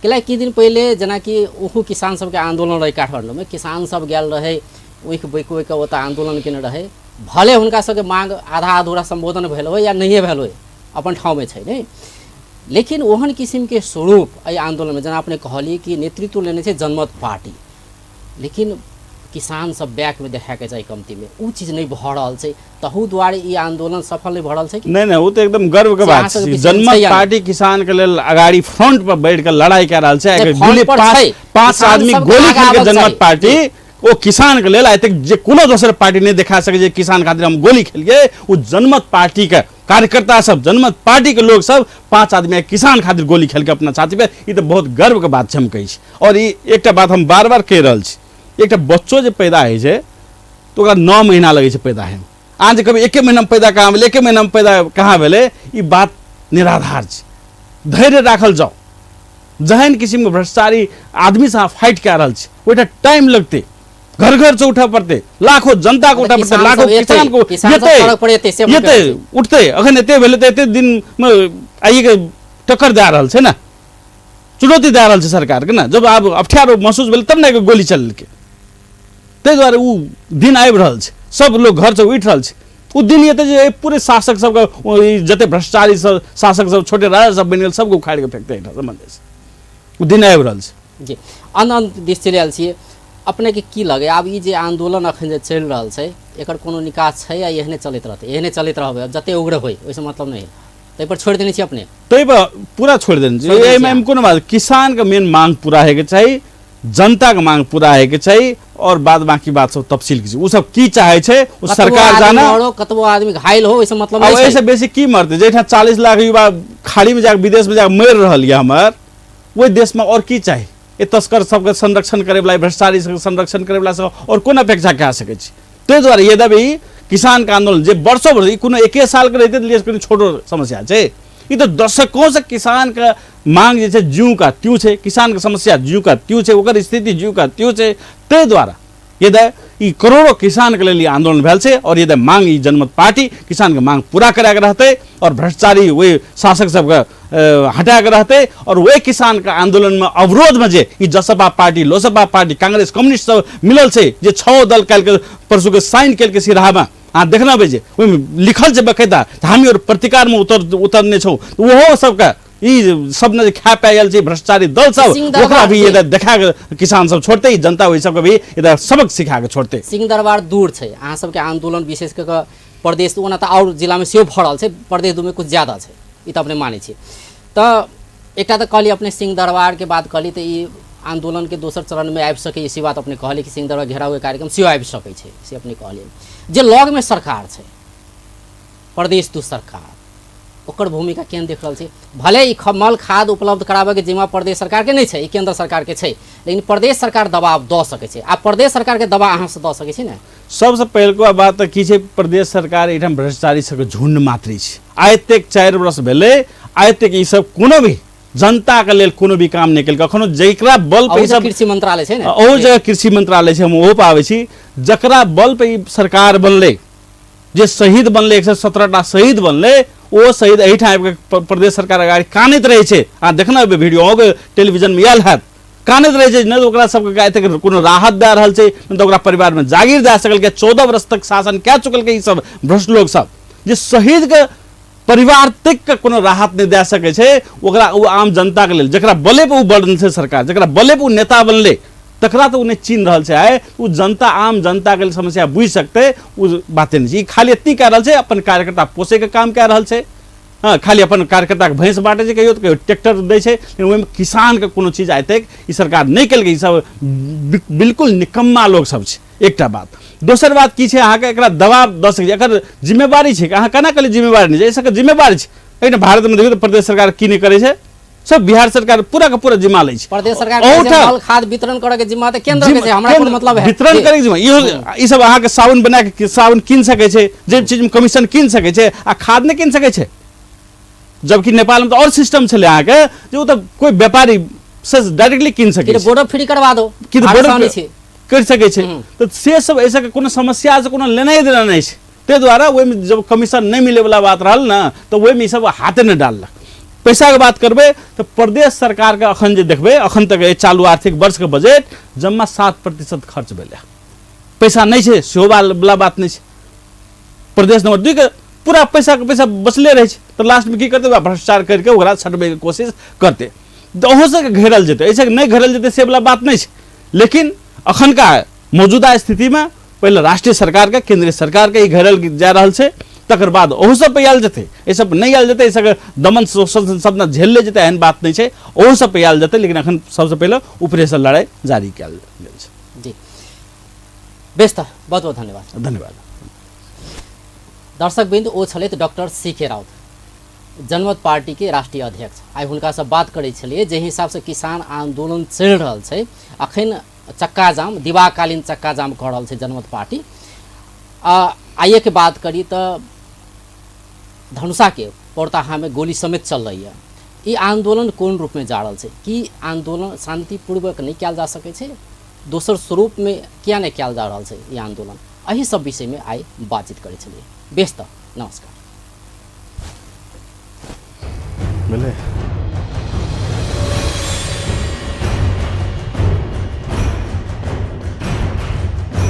कैला किछु दिन पहिले जेनाकि ओहो किसान सबके आंदोलन रहै काठमाण्डूमे, किसान सब गेल रहै ऊखि बोकि बोकि कऽ ओतऽ आंदोलन केने रहै, भले हुनका सबके मांग आधा अधूरा संबोधन भेल होइ या नहिए भेल होइ, अपन ठाँवमे छै नहि, लेकिन ओहन किसिमके स्वरूप एहि आंदोलनमे जेना अपने कहलियै कि नेतृत्व लेने छै जनमत पार्टी, लेकिन किसान सब बैकमे देखाके चाही कमतीमे, ओ चीज नहि भऽ रहल छै, तहू दुआरे ई आंदोलन सफल नहि भऽ रहल छै। नहि नहि, ओ तऽ एकदम गर्वके बात छै। जनमत पार्टी किसानके लेल अगाडि फ्रंट पर बैठ के लड़ाई कए रहल छै। गोली 5 आदमी गोली खेल के जनमत पार्टी ओ किसान के लेल आइ तक जे कोनो दोसर पार्टी नहि देखा सकै जे किसान खातिर हम गोली खेलियै, ओ जनमत पार्टी के कार्यकर्ता सब, जनमत पार्टी के लोग सब 5 आदमी किसान खातिर गोली खेल के अपना छाती पे, ई तऽ बहुत गर्व के बात छै हम कहै छी। और ई एकटा बात हम बार बार कहि रहल छी, एकटा बच्चो जे पैदा होइ छै तऽ ओकरा 9 महीना लगै छै पैदा होइमे। अहाँ जे कहबै एके महीनामे पैदा कहाँ भेलै, एके महीनामे पैदा कहाँ भेलै, ई बात निराधार छै। धैर्य राखल जाओ, जहन किसिमके भ्रष्टाचारी आदमीसँ अहाँ फाइट कए रहल छी ओहिठाम टाइम लगतै, घर घर से उठऽ पड़तै, लाखों जनता के उठऽ पड़तै, लाखों किसान को एतै एतै उठतै। अखन एते भेलै तऽ एते दिनमे आइके टक्कर दए रहल छै ने, चुनौती दए रहल छै सरकारके ने। जब आब अप्ठ्यारो महसूस भेलै तब ने गोली चलेलकै, ताहि दुआरे ओ दिन आबि रहल छै, सब लोग घरसँ उठि रहल छै। ओ दिन एतै जे पूरे शासक सबके जते भ्रष्टाचारी सब शासक सब छोटे राजा सब बनि गेल सबके उखाड़ि कऽ फेकतै एहिठाम मन्दिरसँ, ओ दिन आबि रहल छै। जी, अन्त अन्त दिस चलि आयल छियै, अपनेके की लगै आब ई जे आंदोलन अखन जे चलि रहल छै एकर कोनो निकास छै या एहने चलैत रहतै? एहने चलैत रहबै, आब जते उग्र होइ ओहिसँ मतलब नहि, ताहि पर छोड़ि देने छी अपने? ताहि पर पूरा छोड़ि देने छी, एहिमे कोनो बात। किसानके मेन मांग पूरा होइके चाही, जनताके मांग पूरा होइके चाही और बाद बाकी बात सब तफसील के छै। ओ सब की चाहे छै ओ कतबो सरकार आदमी जाने। मरो, कतबो आदमी घायल हो, ओहिसँ मतलब आ नहि छै। ओहिसँ बेसी की मरतै? जाहिठाम 40 लाख युवा खाड़ीमे जाकऽ विदेशमे जाकऽ मरि रहल यऽ हमर, ओहि देशमे आओर की चाही? ए तस्कर सबके संरक्षण करैवला, भ्रष्टाचारी सबके संरक्षण करैवला सब आओर कोन अपेक्षा कए सकै छी? ताहि दुआरे यद्यपि ई किसानके आंदोलन जे वर्षों वर्ष, ई कोनो एके सालके रहितै तऽ लिए कोनो छोटो समस्या छै, ई तऽ दशकों से किसानके मांग जे छै ज्यों का त्यों छै, किसानके समस्या ज्यों का त्यों छै, ओकर स्थिति ज्यों का त्यों छै। ताहि दुआरे यदि ई करोड़ों किसानके लेल ई आंदोलन भेल छै और यदि मांग ई जनमत पार्टी किसानके मांग पूरा कराके रहतै और भ्रष्टाचारी ओहि शासक सबके हटाके रहतै और ओहि किसानके आंदोलनमे अवरोधमे जे ई Jaspa party, Lospa party, Congress, communist सब मिलल छै, जे 6 दल काल्हिके परसूके साइन केलकै सिरहामे, अहाँ देखने हेबै जे ओहिमे लिखल छै बकायदा हामी और प्रतिकारमे उतरने छौ, ओहो सबके ई सब ने जे खा पायल आयल छै भ्रष्टाचारी दल सब, सिंह दरबार ओकरा भी जे- इधर देखा के किसान सब छोड़ते, ई जनता ओहि सबके भी इधर सबक सिखा के छोड़ते। सिंह दरबार दूर छै, अहाँ सबके आंदोलन विशेष कऽ कऽ प्रदेश ओना तऽ आओर जिलामे सेहो भऽ रहल छै, प्रदेश दूमे कुछ ज्यादा छै, ई तऽ अपने मानै छी। तऽ एकटा तऽ कहली अपने सिंह दरबारके बात कहली, तऽ ई आंदोलनके दोसर चरणमे आबि सकैए, से बात अपने कहली कि सिंह दरबार घेरावके कार्यक्रम सेहो आबि सकै छै, से अपने कहलियै। जे लगमे सरकार छै, प्रदेश दू सरकार, ओकर भूमिका केहन देख रहल छी? भले ई मल खाद उपलब्ध कराबैके जिम्मा प्रदेश सरकारके नहि छै, ई केंद्र सरकारके छै, लेकिन प्रदेश सरकार दबाव दऽ सकै छै। आ प्रदेश सरकारके दबाव अहाँसँ दऽ सकै छी ने? सबसँ पहिलुका बात तऽ की छै, प्रदेश सरकार एहिठाम भ्रष्टाचारी सबके झुंड मात्र छै। आइ तक 4 वर्ष भेलै, आइ तक ई सब कोनो भी जनताके लेल कोनो भी काम नहि केलकै। एखनो जकरा बल पर ई सब कृषि मंत्रालय छै ने, ओहो जगह कृषि मंत्रालय छै, हम ओहो पर आबै छी, जकरा बल पर ई सरकार बनलै, जे शहीद बनलै, 117 टा शहीद बनलै, ओ शहीद एहिठाम आबि कऽ प्रदेश सरकार अगाडि कानैत रहै छै। अहाँ देखने हेबै वीडियो, अहूँके टेलीविजनमे आयल हैत, कानैत रहै छै, नहि तऽ ओकरा सबके आइ तक कोनो राहत दए रहल छै, नहि तऽ ओकरा परिवारमे जागीर दए सकलकै। 14 वर्ष तक शासन कए चुकलकै ई सब भ्रष्ट लोक सब, जे शहीदके परिवार तकके कोनो राहत नहि दए सकै छै, ओकरा ओ आम जनताके लेल जकरा बले पर ओ बनल छै सरकार, जकरा बले पर ओ नेता बनलै, तकरा तऽ ओ नहि चिन्ह रहल छै। आइ ओ जनता आम जनताके लेल समस्या बुझि सकतै ओ बाते नहि छै। ई खाली एतनी कए रहल छै, अपन कार्यकर्ता पोसैके काम कए रहल छै। हँ, खाली अपन कार्यकर्ताके भैंस बाँटै छै, कहियो तऽ कहियो ट्रैक्टर दै छै, लेकिन ओहिमे किसानके कोनो चीज आइ तक ई सरकार नहि केलकै। ई सब बिल्कुल निकम्मा लोक सब छै। एकटा बात। दोसर बात की छै, अहाँके एकरा दबाव दऽ सकै छै, एकर जिम्मेवारी छै। अहाँ केना कहलियै जिम्मेवारी नहि छै? एहि सबके जिम्मेवारी छै। एहिठाम भारतमे देखियौ तऽ प्रदेश सरकार की नहि करै छै, सब बिहार सरकार पूरा के पूरा जिम्मा लै छै। प्रदेश सरकार मल खाद वितरण करे के जिम्मा तऽ केंद्र के छै, हमरा कोन मतलब है वितरण करे के जिम्मा। इहो ई सब अहाँके साबुन बना के साबुन कीन सकै छै, जे चीज में कमीशन कीन सकै छै, आ खाद नहि कीन सकै छै। जबकि नेपाल में तऽ और सिस्टम छलै अहाँके जे ओ तऽ कोइ व्यापारी से डायरेक्टली कीन सकै छै, बॉर्डर फ्री करवा दो, कि बॉर्डर करि सकै छै। तऽ से सब एहि सबके कोनो समस्या से कोनो लेनाइ देना नहि छै। ताहि दुआरे ओहिमे जब कमीशन नहि मिलैवला बात रहल ने, तऽ ओहिमे ई सब हाथे नहि डाललक। पैसाके बात करबै तऽ प्रदेश सरकारके अखन जे देखबै, अखन तक एहि चालू आर्थिक वर्षके बजट जम्मा 7% खर्च भेलै। पैसा नहि छै सेहो वाला बात नहि छै। प्रदेश नंबर 2 के पूरा पैसाके पैसा बचले रहै छै, तऽ लास्टमे की करतै, ओकरा भ्रष्टाचार करिके ओकरा छटबैके कोशिश करतै। तऽ ओहो सबके घेरल जेतै, एहिसँ नहि घेरल जेतै से वला बात नहि छै। लेकिन अखनका मौजूदा स्थितिमे पहिले राष्ट्रीय सरकारके, केंद्रीय सरकारके ई घेरल जा रहल छै, तकर बाद ओहो सब पे आयल जेतै। एहि सब नहि आयल जेतै, एहि सबके दमन शोषण सब ने झेल ले जेतै, एहन बात नहि छै, ओहो सब पे आयल जेतै। लेकिन अखन सबसँ पहिले ऊपरेसँ लड़ाइ जारी कयल गेल छै। जी बेस, तऽ बहुत बहुत धन्यवाद। धन्यवाद। दर्शक बिंदु ओ छलथि डॉक्टर सी के राउत, जनमत पार्टीके राष्ट्रीय अध्यक्ष। आइ हुनकासँ बात करै छलियै जे हिसाबसँ किसान आंदोलन चलि रहल छै, अखन चक्का जाम, दिवाकालीन चक्का जाम कऽ रहल छै जनमत पार्टी। आइएके बात करी तऽ धनुषाके पौरताहामे गोली समेत चललैए। ई आंदोलन कोन रूपमे जा रहल छै? की आंदोलन शांतिपूर्वक नहि कयल जा सकै छै? दोसर स्वरूपमे किया नहि कयल जा रहल छै ई आंदोलन? एहि सब विषयमे आइ बातचीत करै छलियै। बेस तऽ नमस्कार। भेलै।